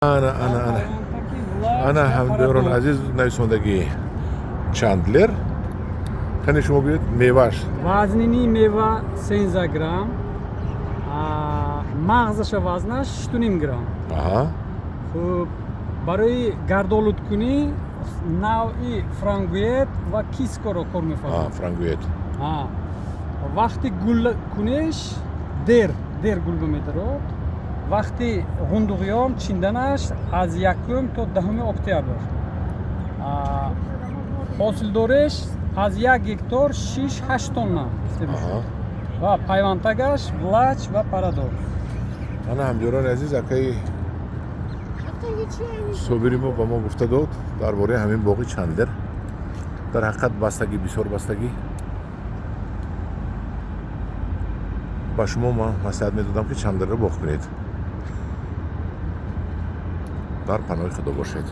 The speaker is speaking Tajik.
Ана, ана, ана, ана, ҳамдиёрони азиз, нависондагӣ Чандлер. Кане, шумо гӯед, мевааш. Вазнини мева 13 грамм, мағзаша вазнаш 6,5 грамм. Хуб, барои гардолудкунӣ навъи Франгует ва Кискоро кор мефармояд. Франгует. Вақти гулкуниш дер дер гулба медарод. Вақти ғундуғиём чинданаш аз 1 то 10 октябр. Ҳосилдориш аз 1 гектар 6-8 тонна гуфта мешавад. Ва пайвандтагаш Влач ва Парадокс. Ана, ҳамдиёрони азиз, акаи Собири мо ба мо гуфта дод дар бораи ҳамин боғи Чандлер. Дар ҳақиқат, бастагӣ, бисёр бастагӣ. Ба шумо ман маслиҳат медодам, ки Чандлерро боғ кунед. Дар паноҳи Худо бошед.